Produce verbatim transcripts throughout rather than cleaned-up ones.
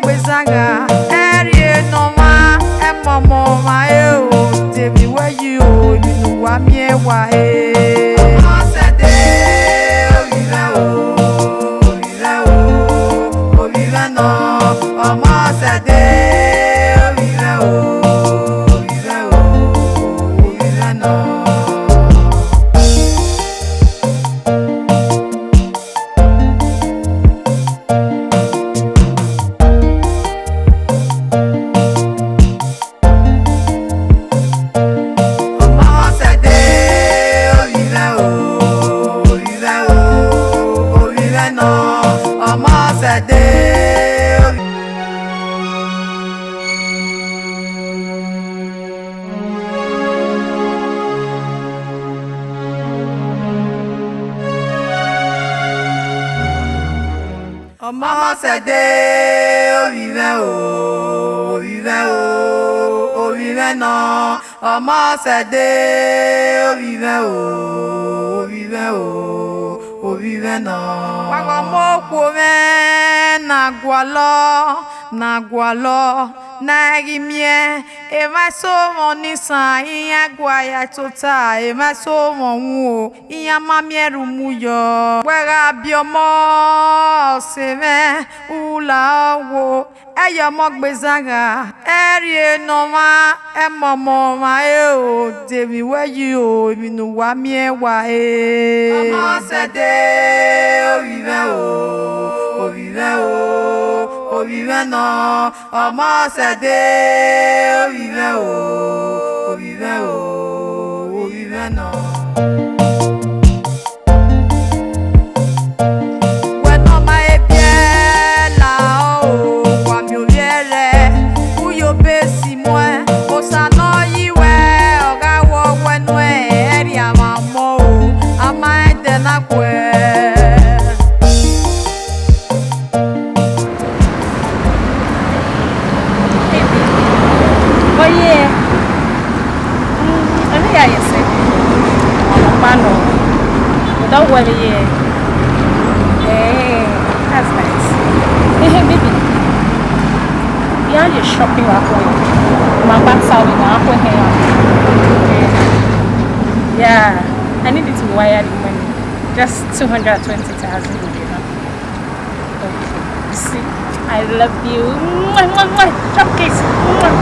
Kpezagha, ẹrriẹ ne ọmwa, ẹmọmọ ọmwa ẹre o, de emwi wẹ yi o, emwi ne uwa miẹn wa he. Ọmọ sẹdẹ, ovbi mwẹ o, ovbi mwẹ o, ovbi mwẹ nọ, ọmọ sẹdẹ, ovbi mwẹ o, ovbi mwẹ o, ovbi mwẹ nọ. Ọmọ sẹdẹ, ovbi mwẹ o, ovbi mwẹ o, ovbi mwẹ nọ, ọmọ sẹdẹ, ovbi Ọmọ sẹdẹ, ovbi mwẹ o, ovbi mwẹ o, ovbi mwẹ nọ. Ọmọ sẹdẹ, ovbi mwẹ o, ovbi mwẹ o, ovbi mwẹ nọ. Wa gha ọmọ okhuo mwẹ na gualọ, na gualọ, na ghi miẹn. Emwa eso mwẹ onisan, iran gua ya tota, emwa eso mwẹ uhunmwu, iran ma miẹn rhunmwuyọ. Wẹ gha biẹ ọmọ ọse mwẹ, u la ọ wo, ẹ ya ọmọ Kpezagha, ẹrriẹ ne ọmwa, ẹmọmọ ọmwa ẹre o, de emwi wẹ yi o, emwi ne uwa miẹn wa he. Ọmọ sẹdẹ, ovbi mwẹ o, ovbi mwẹ o, ovbi mwẹ nọ. Ọmọ sẹdẹ, ovbi mwẹ o, ovbi mwẹ o, ovbi mwẹ nọ. Wẹ ne ọ ma he biẹ la o, wa miẹn ovbi ẹre, u yo be si muẹn, osa ne ọ yi wẹ, ọ gha wọ wẹ nuẹn, ẹrriẹ a ma mọ o, a ma rẹn ẹdẹ na kuẹ. Baby, oye, mm, I know you are yourself. I'm a fan of. But don't worry, yeah. Hey, that's nice. Hey, baby, you are your shopping wa kwe. My back side, my kwe here. Yeah, I need you to wire the money. Just two hundred twenty thousand will be enough. Okay. You see, I love you. Mwah, mwah, mwah. Chop kiss. Mwah.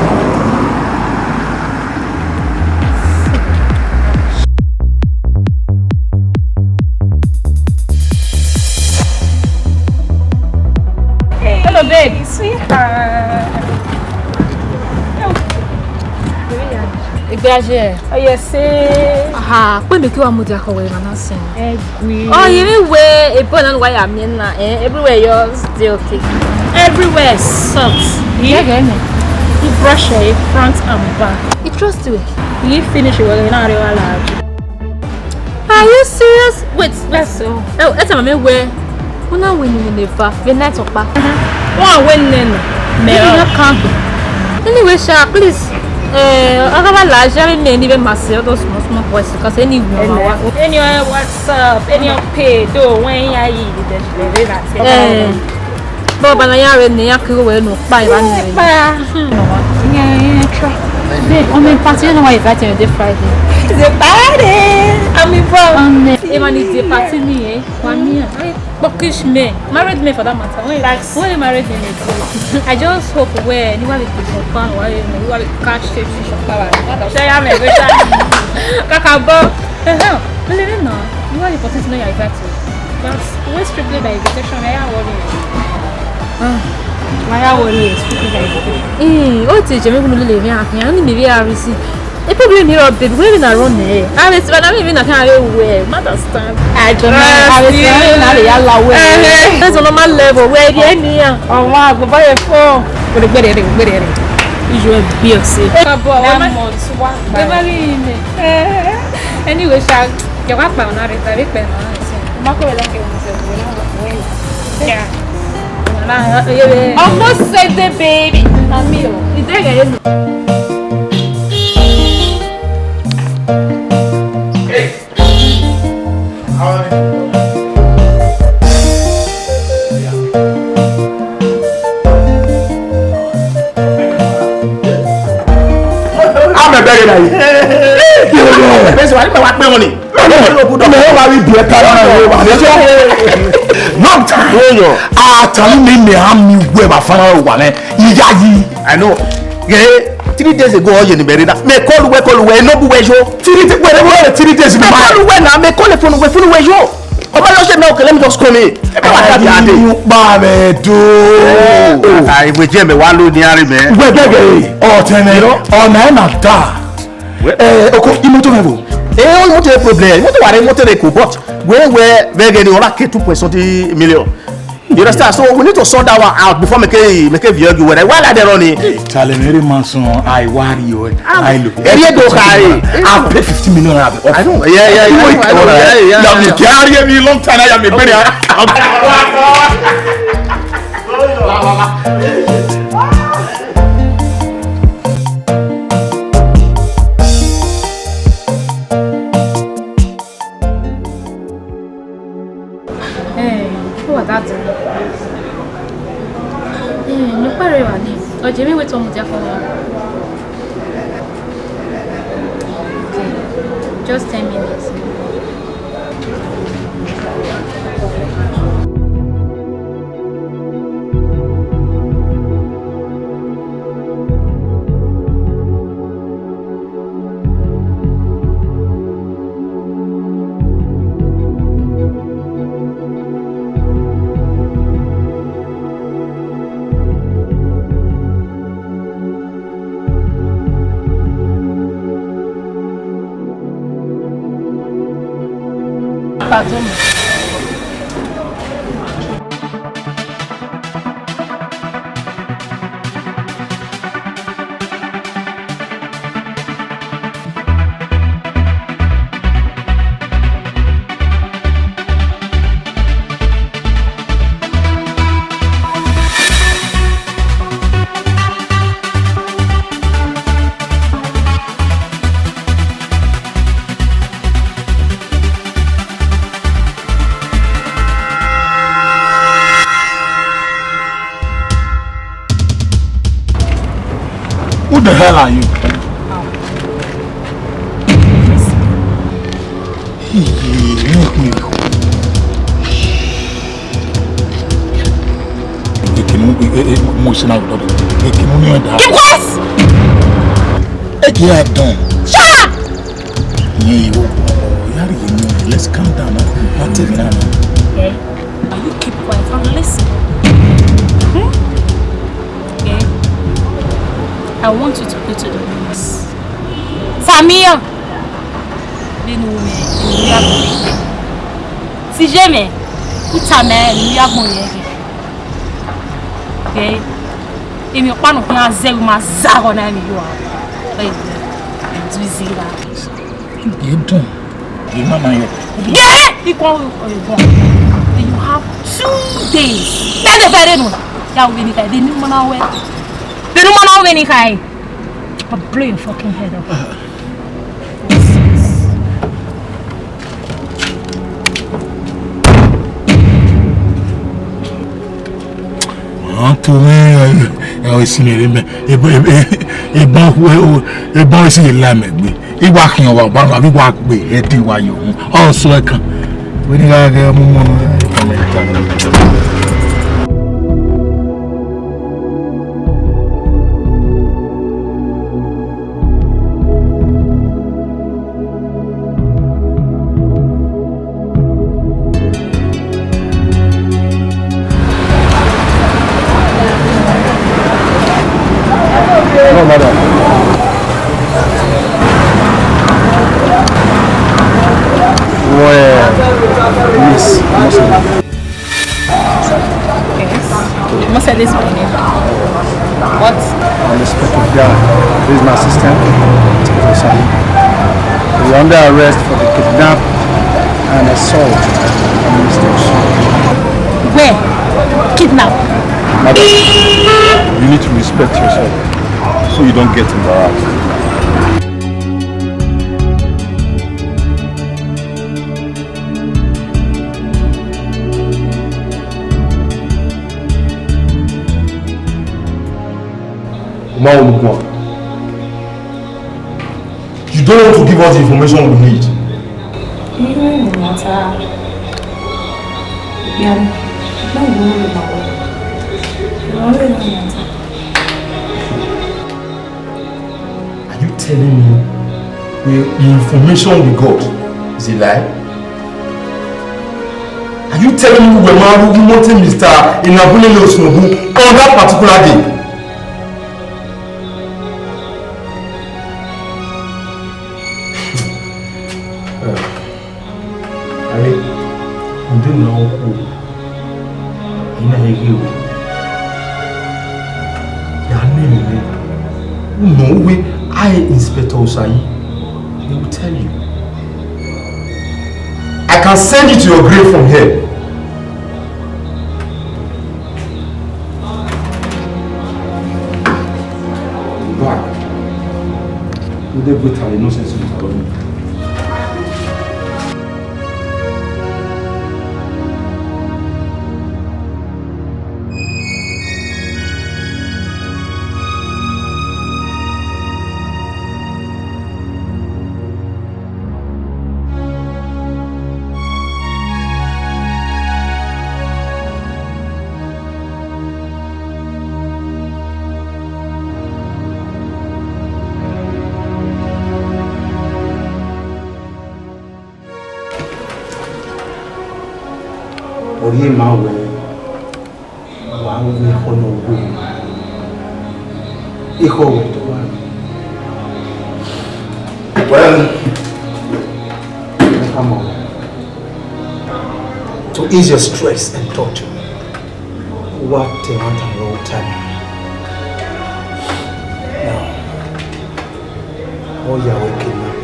Hey, hello, babe. Sweetheart. Egbe aye. Oye se. Aha, kpe mẹ ke wa mudia khọ wẹ emwa na sẹ. Egbe. Oh, you mean where a boy and why I mean na, eh? Everywhere yours dey okay. Everywhere soft. Yeah, yeah, yeah. You brush your front and back. You trust you? You finish it well, you know, they were like. Are you serious? Wait, wait. Yes, sir. Oh, ẹ tell me where. Una win in the va. The night of back. One win then. Me. Anyway, sha, please. Eh, I got a large, I mean, any of my sales, those small, small boys, because any woman. Any, uh, WhatsApp, any of pay, though, when you eat, the Eh. But, but I already, I could go where no, bye, bye. Yeah, yeah, try. Babe, on my party, you know why you invite me this Friday? It's a party. I'm involved. Um, if I need the party, me, eh? One year. Bockish men, married men for that matter. When, when you married men, I just hope where anyone will be confirmed, why you know, you will catch shape, fish of power. What the share me, we share. Kakabo. Eh, eh, believe it now. You are the person to know your invite. But we strictly by invitation, I am worried. Ah, why are worried? Strictly by invitation. Eh, o ti jẹ mi kunu lele mi afian, ni mi bi a risi. E problem here, baby, where we na run eh? I was, when I mean, I can't really wear. Understand? I don't know. I was trying to yalla wear. Eh, that's on my level. Where the any? Oh, wow, go buy a phone. Go to, go there, go there. You will be a safe. Kabo, one month, one. Never in. Eh. Anyway, shall you walk by on our, Marco will like you. Yeah. Almost said the baby. Not me. Is there a Hey. How are you? Yeah. Bẹ́ẹ̀ sọ wà nípa wa pé wọn ni. Mẹ wa ri biẹ ta na ye wa. Long time. A ta ni mi mẹ a mi wẹ ba fana wa nẹ. Iya yi. I know. Ye, three days ago, ọ ye ni mẹ rre na. Mẹ call wẹ, call wẹ, no bu wẹ yo. Three days, wẹ, wẹ, three days ni ma. Call wẹ na, mẹ call phone wẹ, phone wẹ yo. Ọba yọ ṣe mẹ, okay, let me just come in. Ẹ bá wa ká di adé. Ayé pa mẹ do. Ah, ìwé jẹ́ mẹ wá lónìí, a rí mẹ. Wẹ bẹ́ẹ̀ gẹ̀, ọ̀tẹ̀nẹ̀, ọ̀nà ẹ̀ nà dá. Wẹ- Eh, oko, imoto mẹ vo. Eh, oh, imoto problem. Imoto wa re imoto re ko, but we, we, we get the other two point something million. You understand? So we need to sort that one out before make a, make a view you whether why like they running. Tale me re man so I worry you. I look. Eri e do kai. I pay fifty million naira. I know. Yeah, yeah, yeah. Wait, yeah, yeah, yeah, yeah. Carry me long time. I am a very. Eh, who was that? Eh, no pare wa ni. O je mi wait one minute for. Okay. Just ten minutes. Pardon. Who the hell are you? Hey, hey, hey, hey. Ekinu, e, e, e, mo ṣe na gbọdọ. Ekinu ni ẹ̀dá. Keep quiet! Eke a done. Shut up! Ìyẹn ìwọ, ìyá rẹ̀ yìí ni, let's calm down. Má tẹ̀lé náà. Eh? Are you keep quiet and listen? Hmm? Eh? I want you to go to the police. Samia! Nínú mi, ìyá mi. Ti yé mi, ìta mi, ìyá mi yẹn. Okay? Èmi ọ̀pá nù kí n á zẹ́ wí máa zá ọ̀nà ẹ̀mí yóò wá. Bẹ́ẹ̀ ni, ẹ̀ dùn sí i rà. Yé dùn, yé má máa yọ. Yé! Ikọ̀ ọ̀gbọ̀n. You have two days. Tẹ́lẹ̀ fẹ́ rẹ̀ nù. Yà wí ní ká ẹ̀, dènú mọ́ná wẹ̀. Dènú mọ́ná wẹ̀ ní ká ẹ̀. I'll blow your fucking head off. Àwọn tó ní ẹ̀rọ ìsinmi rẹ̀ mẹ́, ìbọn ìsinmi la mẹ́gbẹ́. Ìwà kìí ọ̀wà ọ̀bá wa, wíwá pé ẹ dín wa yòówù. Ọ̀sùn ẹ̀kan. Wọ́n ní ká gẹ́ mú mọ́nú. No, madam. Wọ́n, eh, miss, miss. Yes. Most of this morning. What? I'm Inspector Guy. This is my assistant, Inspector Sani. You're under arrest for the kidnap and assault on Mister Osun. Where? Kidnap? Madam, you need to respect yourself so you don't get embarrassed. Uma Olugwan. You don't want to give us the information we need. Ihe ne ọ ma ta, ya ne, na wo ne ma wo. Ọ re ne ọ ma ta. Are you telling me the, the information we got is a lie? Are you telling me we were married, we wanted Mister Inabulele Osunobu on that particular day? Are, ude na ọkhu, I na he ghe o. Ya nene nẹ, u nọ uwe, I, Inspector Osayi, they will tell you. I can send you to your grave from here. Back. Ndị gwetara nonsense. Ọ rhie ma wẹẹ, wa ru ekhọe ne ọ wẹ, ekhọe wẹ do wa. Well, come on. To ease your stress and torture, what a long time. Now, all your waking up.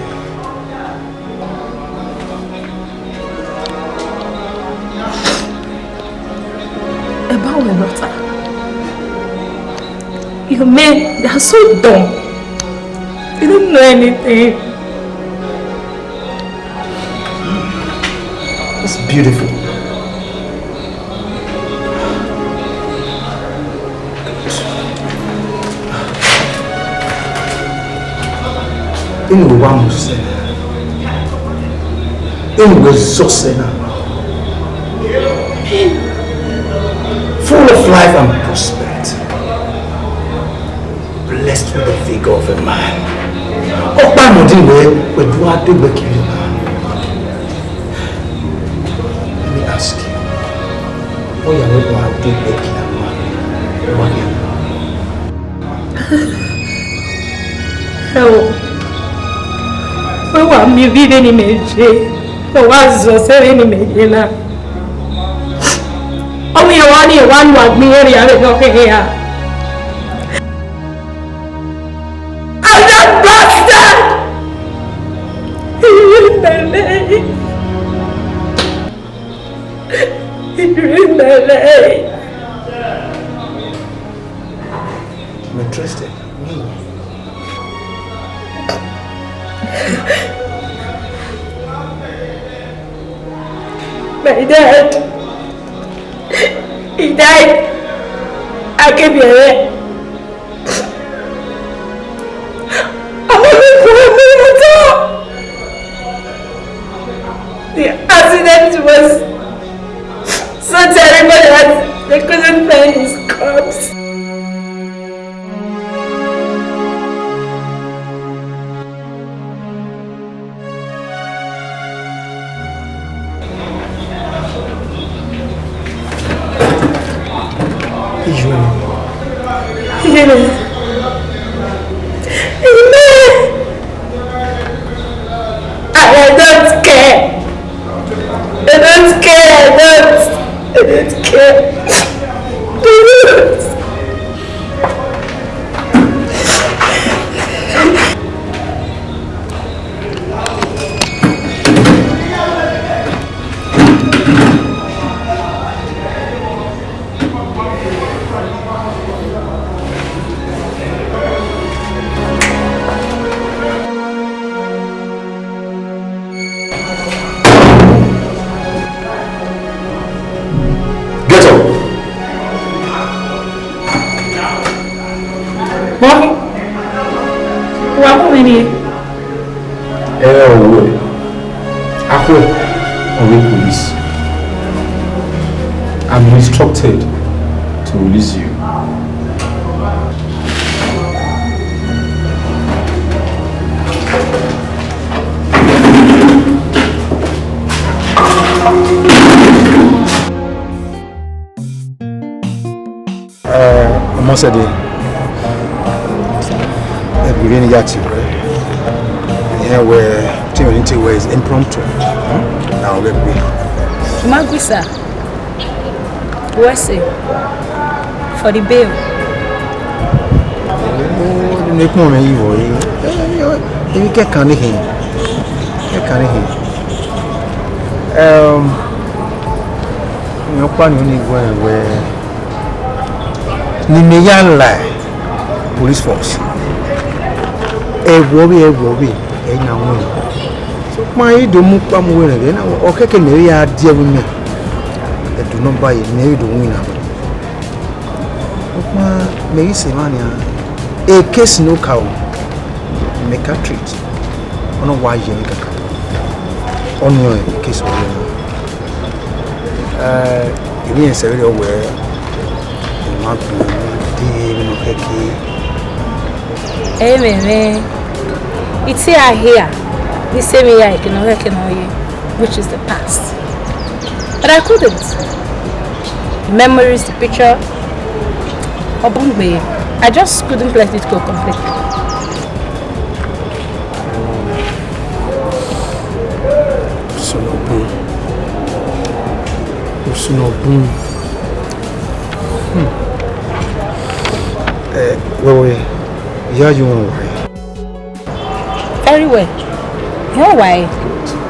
About my brother. You men, they are so dumb. They don't know anything. That's beautiful. Inu wa mu sẹ na. Inu wẹ zọ sẹ na. Full of life and prospect. Blessed with the figure of a man. Ọkpa nọ din wẹ, wẹ do a de wẹ kiri na. Let me ask you. Ọ ya wẹ do a de wẹ kiri na. Wa ya. Ẹ o, wẹ wa miẹn vbe vbene imẹ ye, wẹ wa zọ sẹ vbene imẹ ye na. Ọ miẹn wa ni wa nu agbọn irẹn rhia vbe nọ khin hia. I'm that bastard! He ruined my life. He ruined my life. I'm interested. My dad, he died. I came here. I'm not going to at all. The accident was so terrible that they couldn't find his corpse. I don't care. I don't care. I don't. I don't care. I don't. Get up. Wa, wa ku mẹ ni. Ẹ ọwẹ, akhọe ọre police. I'm instructed to release you. Eh, Ọmọsẹdẹ, ẹgbẹrẹ ni ya tie ruẹ. Irẹn wẹ, te irẹn ni te wẹ is impromptu. Hmm? Na ọ ghẹ gbe. Magwisa, wẹ sẹ, for the bail. Oh, ne kpọnmwẹ yi vọ yi. Eh, eh, eh, kẹkan ni hin. Kẹkan ni hin. Um, irẹn ọkpa ni oni wẹ wẹ. Ne imẹ ya la police force, ẹvbo ọvbehe, ẹvbo ọvbehe, ẹ i na winna. Sokpan I do mu ukpa mu vberẹn vbe na, ọ kẹkẹ ne ẹ ya die ẹvbo imẹ, ẹdẹ nọmba ye, ne ẹ i do winna. Sokpan mẹ ghi sẹ emwa nian, e case ne okaro, mẹ ka treat, ọ na wa ye emwi kaka, ọnii ọre e case ọvbehe na. Eh, emwi ẹsẹ vberriọ wẹ, I ma gbẹn, I ma dee vbene ọ kẹke. Ẹmwẹ mwẹ, I te a hia, ne I sẹ emwi hia eke ne ọ kẹke ne ọ ye, which is the past. But I couldn't. Memories, the picture, ọ bun gbe. I just couldn't let it go completely. Osunobun. Osunobun. Hmm. Eh, wẹ wẹ, I ya ye uwẹ wa. Very well. You know why?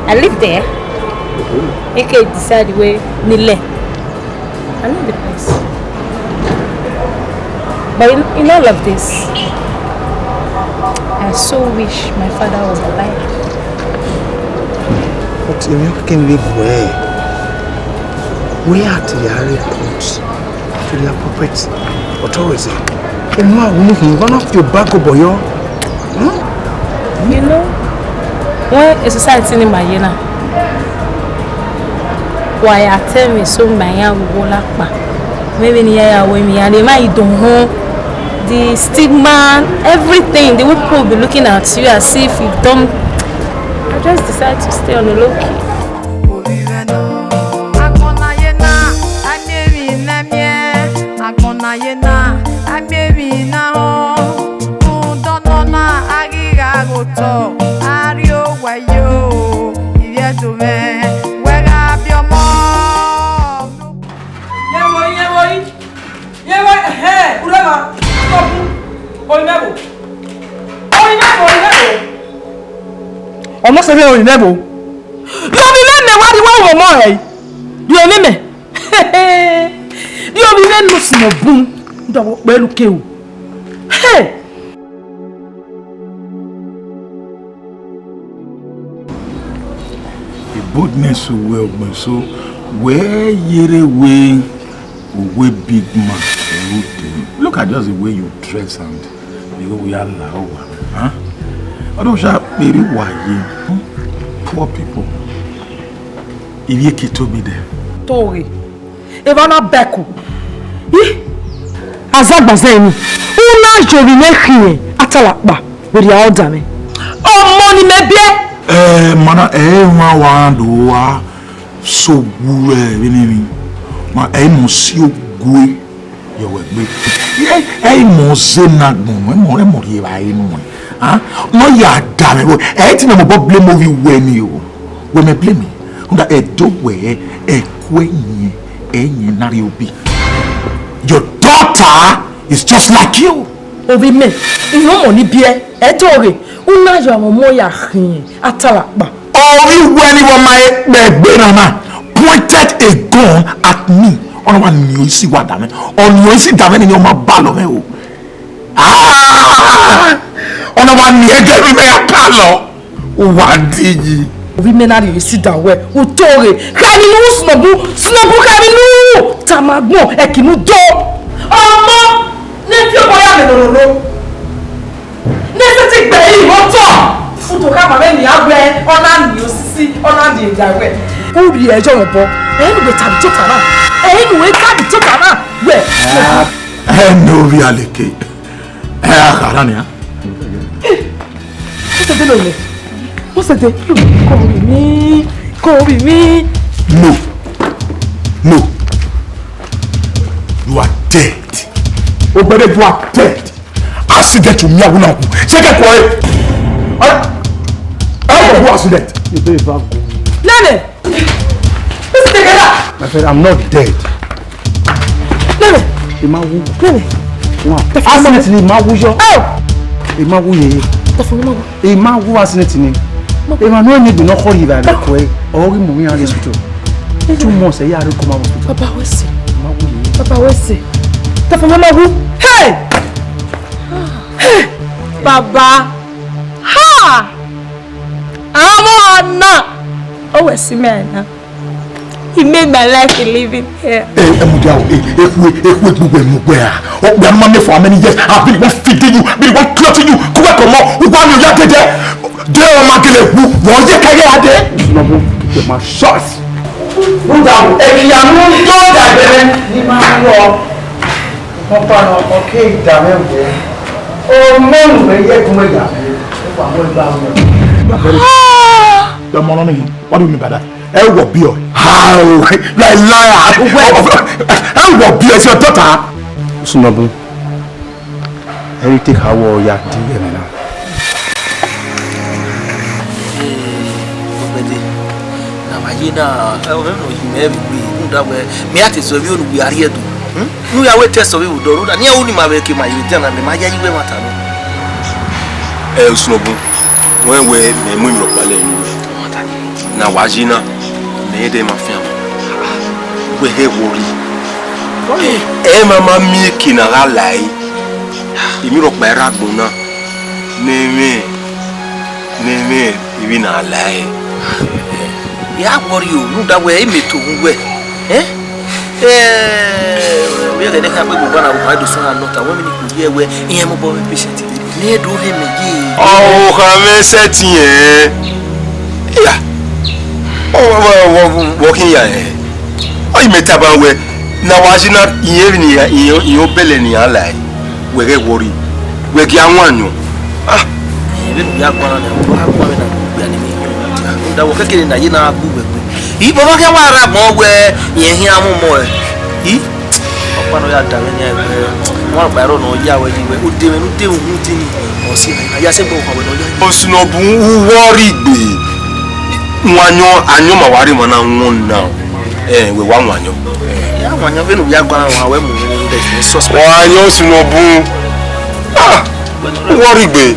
I live there. Eke decide wẹ ne I lẹ. I know the place. But in, in all of this, I so wish my father was alive. But emwi ọ kẹkẹ vbe guẹ, wẹ a te ya report to the appropriate authority. Emwi a wunu hin, one of your back up, boy. Hmm? You know, when a society ni ma ye na, why I tell me so my ya wo la pa. Maybe ni ya ya we mi, and they might don't know the stigma, everything. The way people will be looking at you as if you've done. I just decide to stay on the low key. Agbọn na ye na, a miẹn emwi ne a miẹn. Agbọn na ye na, a miẹn emwi ne a họn. Rhunmwuda ọnọna, a ghi gha ghe otọ, a rrie owa yo. Ivbi Ẹdo mwẹ, wẹ gha biẹ ọmọ. Yẹ vbọ, yẹ vbọ, yẹ vbọ, ẹhẹn, urẹmwa, stop. Orinmwẹvbo. Orinmwẹvbo, orinmwẹvbo. Ọmọsẹdẹ orinmwẹvbo. Rhie ovbi mwẹ mẹ, wa rhie uwa ru ọmọ hẹ. Rhie ovbi mwẹ. Rhie ovbi mwẹ ne Osunobun, dọvbokpẹẹ ne u ke ru. Hey! The boldness of well, so where yere we, we big man, you dey. Look at just the way you dress and the way we are la owa, huh? Ọdọ sha peri wa ye, poor people. Ivie ke tobi dẹ. Toghe. Evba na bẹku. Ih! Azagba zẹ ni. U na yọ vbe imẹ khian atalakpa, vbe rhia ọda mwẹ. Ọmọ ni mẹ biẹ. Eh, mana, eh, wa wa do wa so wu, eh, vbe ne emwi. Ma, eh, mo si ogue. Yọ wẹ gbe. Ẹ, ẹ i mọ zẹ ne agbọn nọ, ẹ mọ, ẹ mọ rhie evbare nuẹn. A? Ne ọ ya da mwẹ vbo, ẹ i te mẹ mobọ blame ovbi uwẹ ni o. Wẹ mẹ blame. Rhunmwuda ẹdẹ wẹ, ẹ ku ẹyin, ẹyin na rrie obi. Your daughter is just like you. Ovbi mẹ, I rọnmwọ ni biẹ, ẹ toghe, u na ya mwẹ ọmọ ya khian atalakpa. Ovbi uwẹ ni vbe ọ ma ekpẹ egbe na na pointed a gun at me. Ọ na wa niọn isi wa da mwẹ. Ọ niọn isi da mwẹ ni, ọ ma balọ mwẹ o. Ah! Ọ na wa niọn ẹgẹ vbe mwẹ ya balọ. U wa di yi. Ovbi mẹ na rhie isi da wẹ, u toghe. Kha emwi ne u ru Osunobun, Osunobun kha emwi ne u ru. Tama agbọn, ẹki ne u do. Ọmọ, ne fi obọ ya mẹ lololo. Ne sẹtin gbe yi vbe otọ. Fudo Ka ma vbene a wẹ, ọ na ni osisi, ọ na ni edia wẹ. U rhie ẹyọ mwẹ obọ. Ẹ i nu wẹ ta vbe tota na. Ẹ i nu wẹ ta vbe tota na. Wẹ. Ẹ ne ovbi a leke. Ẹ a kha ra nian. What's the name? What's the name? Come with me. Come with me. No. No. You are dead. Obere, you are dead. Accident to me, I will not. Check it, boy. I will accident. You don't even go. Nene. What's the name? My friend, I'm not dead. Nene. Imawu. Nene. Wow. Accident ni Imawu yo. Oh. Imawu ye. Tafo Imawu. Imawu accident ni. Emwa ne ọ ni egbe ne ọ khọrre ivba vbe ẹko ẹre, ọ ghi mu mwẹ iran rrie hospital. Two months, ẹ ya rre coma hospital. Baba wẹ sẹ. Imawu ye. Baba wẹ sẹ. Tafo Imawu. Hey! Hey! Baba. Ha! Amọ na. O wẹ si mẹ na. He made my life a living hell. Ẹ, ẹ mudia o, ẹ, ẹ khu, ẹ khu egbugbe mu gbe a. Ọ gbe a ma me for how many years? I've been one feeding you, been one clothing you. Kuwa komo, uwa mi ya dede. De ọ ma gele wu, wọ ye ka ye ade. No mo, you my shot. Mudia o, ẹ kì ya mu do da bẹrẹ ni ma rọ. Mo pa no, okay, da me wo. O mo nu me ye gun me ya. Ẹ pa mo gba mo. Ah! The money, what do you mean by that? Ẹ wọ biẹ. How? You are a liar. Ẹ wọ biẹ, it's your daughter. Usunobun, ẹ i te kha wẹ ọ ya di ẹmwẹ na. Ọgbẹdẹ, na ma ye na, ẹ, ọ mwẹ ne ọ yi mẹ vbe egbe, rhunmwuda wẹ, mẹ ya te sẹ vbe unu wẹ a rhie do. Hmm? Ne u ya wẹ te sẹ vbe vbe odọ, rhunmwuda, ne iran ru ne ima vbe ke ma ye dia na, mẹ ma yayi wẹ ẹmwata nọ. Ẹ, Usunobun, wẹ wẹ mẹ mu emwi rhọkpa lẹ unu wẹ. Ne a wa yi na, mẹ i de ma fian. Wẹ hẹ worry. Ẹ, ẹ ma ma miẹn eke ne a gha la ẹre. Emwi rhọkpa i rre agbọn na, ne ẹmwẹ, ne ẹmwẹ emwi ne a la ẹre. Ya worry o, rhunmwuda wẹ, imẹ to hu wẹ. Eh? Eh, ovbi ẹghẹ ne khian kpe gbogbo na, u ma do sẹ ọna nọ ta, wẹ emwi ni kpo ye wẹ, iran mobọ mwẹ patient. Ne do hẹ mẹ ye. Ọ kha mwẹ sẹtin ẹn. Iya. Ọ, wọ, wọ, wọ, wọ khin ya ẹn. Ọ yi mẹ taba wẹ, ne a wa yi na, irẹn emwi ne iran, irẹn, irẹn obẹlẹ ne iran la ẹre. Wẹ ghẹ worry. Wẹ gie a wan yọn. Ah. Vbene u ya guan na, u gha guan vbe na, u gbe a ni mi yọn. Rhunmwuda wẹ kekere ne a ye na gbe uwẹ gbe. I baba khian wa rre agbọn wẹ, irẹn khian mu ọmọ ẹre. I? Ọkpa ne ọ ya da vbe nian ẹgbẹ, wan gba ẹrọ ne ọ ya wẹ yi wẹ, odemwẹ ne u de uhunmwu di ni, ọ si na, a ya sẹ gbe ọkpa wẹ ne ọ ya yi. Usunobun, u worry gbe. Wan yọn, ayọn ma wa rre emwa na wọn na. Ẹ, wẹ wa wan yọn. Ya wan yọn, vbene u ya guan wan, wẹ mu vbe suspect. Wan yọn Usunobun. Ah, u worry gbe.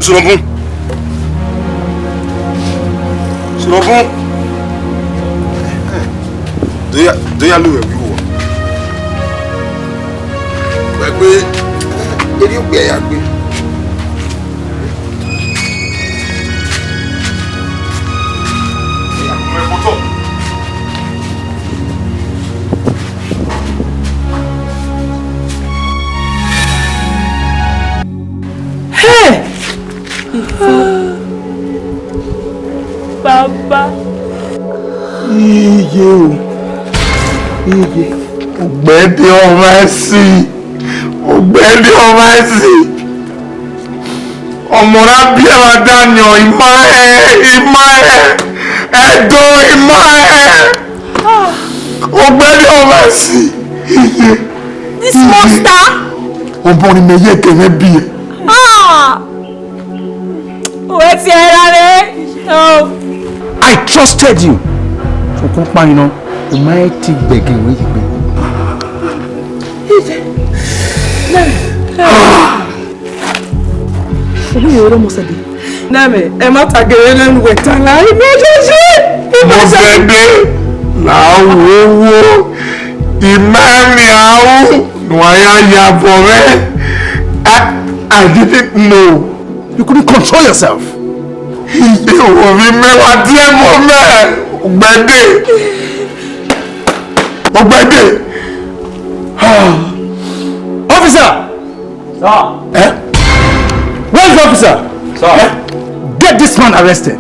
Usunobun. Usunobun. Do ya, do ya lu ẹvbo uwọ. Wẹ gbe, erriọ okpia ya gbe. Hey! Baba. Iye o. Iye. Ugbẹdẹ ọmwa ẹsi, ugbẹdẹ ọmwa ẹsi. Ọmọ na biẹ vbe ada nian, I ma rẹn, I ma rẹn, Ẹdo, I ma rẹn. Ugbẹdẹ ọmwa ẹsi. This monster. Ọmọ ni mẹ ye kẹ mwẹ biẹ. Ah! Wẹ tie ra re? Oh. I trusted you. Sokpan kpayin nọ, I ma ti gbẹgẹ wẹ yi gbe. Obi yo ro mo sẹbe. Nẹmẹ, ẹ ma ta gere nẹ nu wẹ ta la, I ma jẹjẹ. I ma jẹjẹ. Mọsẹbe, la wo wo, I ma miẹn aro, ne uwa ya ya vbọ mwẹ. I, I didn't know. You couldn't control yourself. Iye wo vbe mẹ wa die ẹmwẹ mẹ, Ugbẹdẹ. Ugbẹdẹ. Officer! Sir. Eh? Where is the officer? Sir. Eh? Get this man arrested.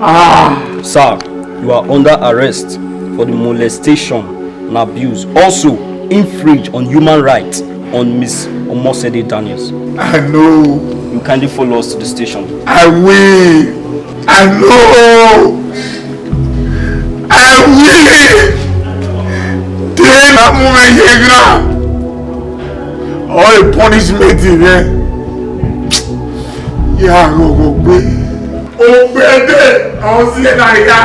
Ah. Sir, you are under arrest for the molestation and abuse. Also, infringe on human rights on Miss Omosede Daniels. I know. You kindly follow us to the station. I will. I know. I will. Te na mu mwẹ ye gha. Ọ e punishment mwẹ. Ya ghọghọ gbe. Ugbẹdẹ, ọ si ẹe na ya.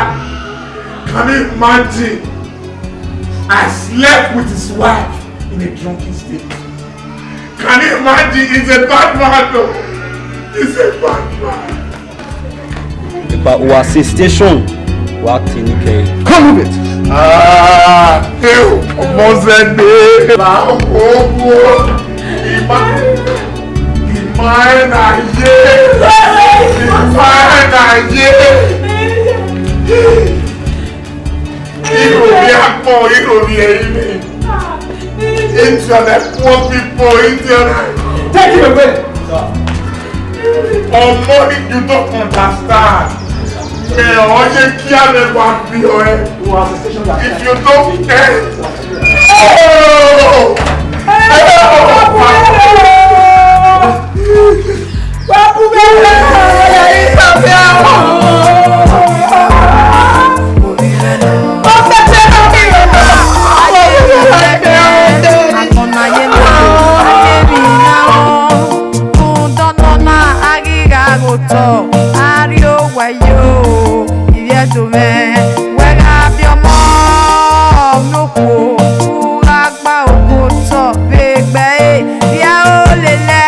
Can you imagine? I slept with his wife in a drunken state. Can you imagine? He's a bad man, though. He's a bad man. Epa, uwa sẹ station, wa te ni kẹe. Come move it. Ah, ew, Omosede. La wo wo. I ma, I ma rẹn na ye. I ma rẹn na ye. Irovie agbọn, irovie ẹrinmwi. Indian, like poor people, Indian. Take him away. Ọmọ ni, you don't understand. Mẹ ọ ye kia mẹ wa bi ọ ẹ. If you don't, eh. Oh! Otọ, a rrie owa yo, ivbi Ẹdo mwẹ, wẹ gha biẹ ọmọ ne okhuo, u gha gba okotọ vbe egbe ẹre, rhie aro lele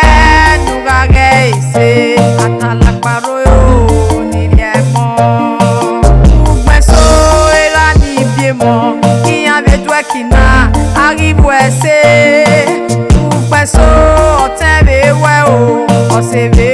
ne u gha ghẹ ẹre sẹ, atalakpa roro ni rhie ẹmọ. Ugbẹn eso erha ni biẹ emọ, iran vbe duẹ ẹki na, a ghi vbe ẹse. Ugbẹn eso ọtẹn vbe wẹ o, ọse vbe